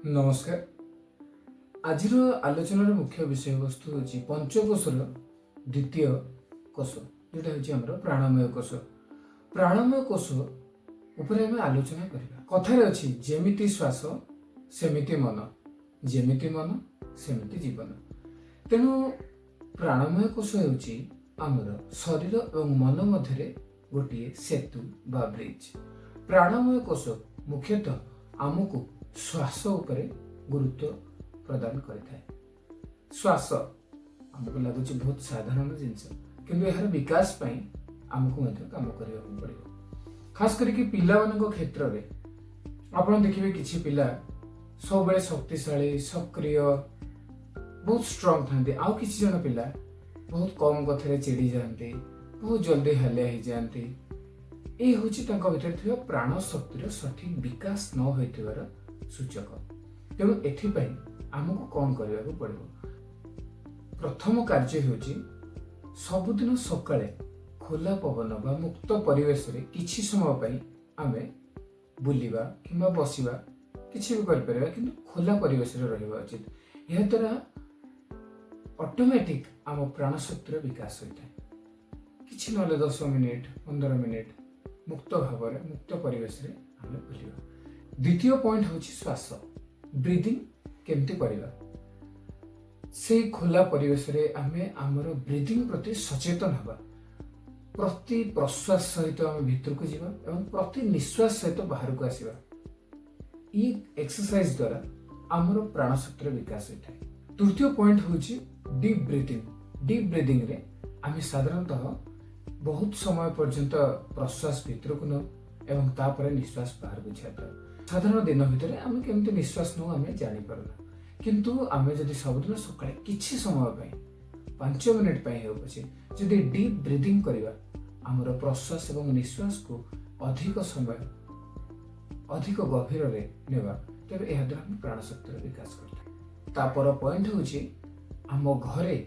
ନମସ୍କାର। ଆଜିର ଆଲୋଚନାର ମୁଖ୍ୟ ବିଷୟବସ୍ତୁ ହେଉଛି ପଞ୍ଚକୋଷର ଦ୍ୱିତୀୟ କୋଷ, ଯେଉଁଟା ହେଉଛି ଆମର ପ୍ରାଣମୟ କୋଷ। ପ୍ରାଣମୟ କୋଷ ଉପରେ ଆମେ ଆଲୋଚନା କରିବା। କଥାରେ ଅଛି, ଯେମିତି ଶ୍ୱାସ ସେମିତି ମନ, ଯେମିତି ମନ ସେମିତି ଜୀବନ। ତେଣୁ ପ୍ରାଣମୟ କୋଷ ହେଉଛି ଆମର ଶରୀର ଏବଂ ମନ ମଧ୍ୟରେ ଗୋଟିଏ ସେତୁ ବା ବ୍ରିଜ। ପ୍ରାଣମୟ କୋଷ ମୁଖ୍ୟତଃ ଆମକୁ ଶ୍ୱାସ ଉପରେ ଗୁରୁତ୍ୱ ପ୍ରଦାନ କରିଥାଏ। ଶ୍ୱାସ ଆମକୁ ଲାଗୁଛି ବହୁତ ସାଧାରଣ ଜିନିଷ, କିନ୍ତୁ ଏହାର ବିକାଶ ପାଇଁ ଆମକୁ ମଧ୍ୟ କାମ କରିବାକୁ ପଡ଼ିବ। ଖାସ କରିକି ପିଲାମାନଙ୍କ କ୍ଷେତ୍ରରେ ଆପଣ ଦେଖିବେ, କିଛି ପିଲା ସବୁବେଳେ ଶକ୍ତିଶାଳୀ, ସକ୍ରିୟ, ବହୁତ ଷ୍ଟ୍ରଙ୍ଗ ଥାନ୍ତି। ଆଉ କିଛି ଜଣ ପିଲା ବହୁତ କମ କଥାରେ ଚିଡ଼ି ଯାଆନ୍ତି, ବହୁତ ଜଲ୍ଦି ହାଲିଆ ହେଇଯାଆନ୍ତି। ଏଇ ହେଉଛି ତାଙ୍କ ଭିତରେ ଥିବା ପ୍ରାଣ ଶକ୍ତିର ସଠିକ ବିକାଶ ନ ହୋଇଥିବାର ସୂଚକ। ତେଣୁ ଏଥିପାଇଁ ଆମକୁ କ'ଣ କରିବାକୁ ପଡ଼ିବ? ପ୍ରଥମ କାର୍ଯ୍ୟ ହେଉଛି ସବୁଦିନ ସକାଳେ ଖୋଲା ପବନ ବା ମୁକ୍ତ ପରିବେଶରେ କିଛି ସମୟ ପାଇଁ ଆମେ ବୁଲିବା କିମ୍ବା ବସିବା, କିଛି ବି କରିପାରିବା, କିନ୍ତୁ ଖୋଲା ପରିବେଶରେ ରହିବା ଉଚିତ। ଏହାଦ୍ୱାରା ଅଟୋମେଟିକ୍ ଆମ ପ୍ରାଣ ଶକ୍ତିର ବିକାଶ ହୋଇଥାଏ। କିଛି ନହେଲେ 10 ମିନିଟ୍, 15 ମିନିଟ୍ ମୁକ୍ତ ଭାବରେ ମୁକ୍ତ ପରିବେଶରେ ଆମେ ବୁଲିବା। ଦ୍ୱିତୀୟ ପଏଣ୍ଟ ହେଉଛି ଶ୍ୱାସ, ବ୍ରିଦିଂ କେମିତି କରିବା। ସେଇ ଖୋଲା ପରିବେଶରେ ଆମେ ଆମର ବ୍ରିଦିଂ ପ୍ରତି ସଚେତନ ହେବା। ପ୍ରତି ପ୍ରଶ୍ୱାସ ସହିତ ଆମେ ଭିତରକୁ ଯିବା ଏବଂ ପ୍ରତି ନିଶ୍ୱାସ ସହିତ ବାହାରକୁ ଆସିବା। ଏଇ ଏକ୍ସରସାଇଜ ଦ୍ୱାରା ଆମର ପ୍ରାଣଶକ୍ତିର ବିକାଶ ହୋଇଥାଏ। ତୃତୀୟ ପଏଣ୍ଟ ହେଉଛି ଡିପ୍ ବ୍ରିଦିଂ। ଡିପ୍ ବ୍ରିଦିଂରେ ଆମେ ସାଧାରଣତଃ ବହୁତ ସମୟ ପର୍ଯ୍ୟନ୍ତ ପ୍ରଶ୍ୱାସ ଭିତରକୁ ନେଉ ଏବଂ ତାପରେ ନିଶ୍ୱାସ ବାହାରକୁ ଛାଡ଼ିଥାଉ। ସାଧାରଣ ଦିନ ଭିତରେ ଆମେ କେମିତି ନିଶ୍ୱାସ ନେଉ, ଆମେ ଜାଣିପାରୁନା। କିନ୍ତୁ ଆମେ ଯଦି ସବୁଦିନ ସକାଳେ କିଛି ସମୟ ପାଇଁ, 5 ମିନିଟ୍ ପାଇଁ ହେଉ ପଛେ, ଯଦି ଡିପ୍ ବ୍ରିଦିଂ କରିବା, ଆମର ପ୍ରଶ୍ୱାସ ଏବଂ ନିଶ୍ୱାସକୁ ଅଧିକ ସମୟ ଅଧିକ ଗଭୀରରେ ନେବା, ତେବେ ଏହାଦ୍ୱାରା ଆମେ ପ୍ରାଣଶକ୍ତିର ବିକାଶ କରିଥାଉ। ତାପର ପଏଣ୍ଟ ହେଉଛି ଆମ ଘରେ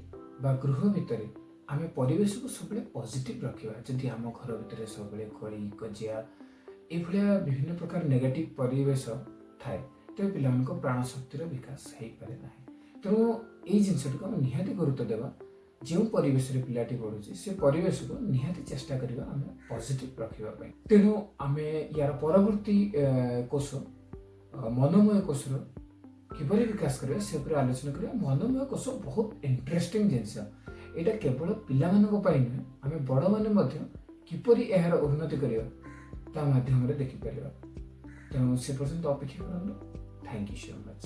ବା ଗୃହ ଭିତରେ ଆମେ ପରିବେଶକୁ ସବୁବେଳେ ପଜିଟିଭ ରଖିବା। ଯଦି ଆମ ଘର ଭିତରେ ସବୁବେଳେ କଳି କଜିଆ, ଏଇଭଳିଆ ବିଭିନ୍ନ ପ୍ରକାର ନେଗେଟିଭ ପରିବେଶ ଥାଏ, ତେବେ ପିଲାମାନଙ୍କ ପ୍ରାଣଶକ୍ତିର ବିକାଶ ହେଇପାରେ ନାହିଁ। ତେଣୁ ଏଇ ଜିନିଷଟିକୁ ଆମେ ନିହାତି ଗୁରୁତ୍ୱ ଦେବା। ଯେଉଁ ପରିବେଶରେ ପିଲାଟି ବଢ଼ୁଛି, ସେ ପରିବେଶକୁ ନିହାତି ଚେଷ୍ଟା କରିବା ଆମେ ପଜିଟିଭ ରଖିବା ପାଇଁ। ତେଣୁ ଆମେ ୟାର ପରବର୍ତ୍ତୀ କୋଷ, ମନୋମୟ କୋଷର କିପରି ବିକାଶ କରିବା, ସେ ଉପରେ ଆଲୋଚନା କରିବା। ମନୋମୟ କୋଷ ବହୁତ ଇଣ୍ଟରେଷ୍ଟିଂ ଜିନିଷ। ଏଇଟା କେବଳ ପିଲାମାନଙ୍କ ପାଇଁ ନୁହେଁ, ଆମେ ବଡ଼ମାନେ ମଧ୍ୟ କିପରି ଏହାର ଉନ୍ନତି କରିବା ତା ମାଧ୍ୟମରେ ଦେଖିପାରିବା। ତେଣୁ ସେ ପର୍ଯ୍ୟନ୍ତ ଅପେକ୍ଷା କରନ୍ତୁ। Thank you so much.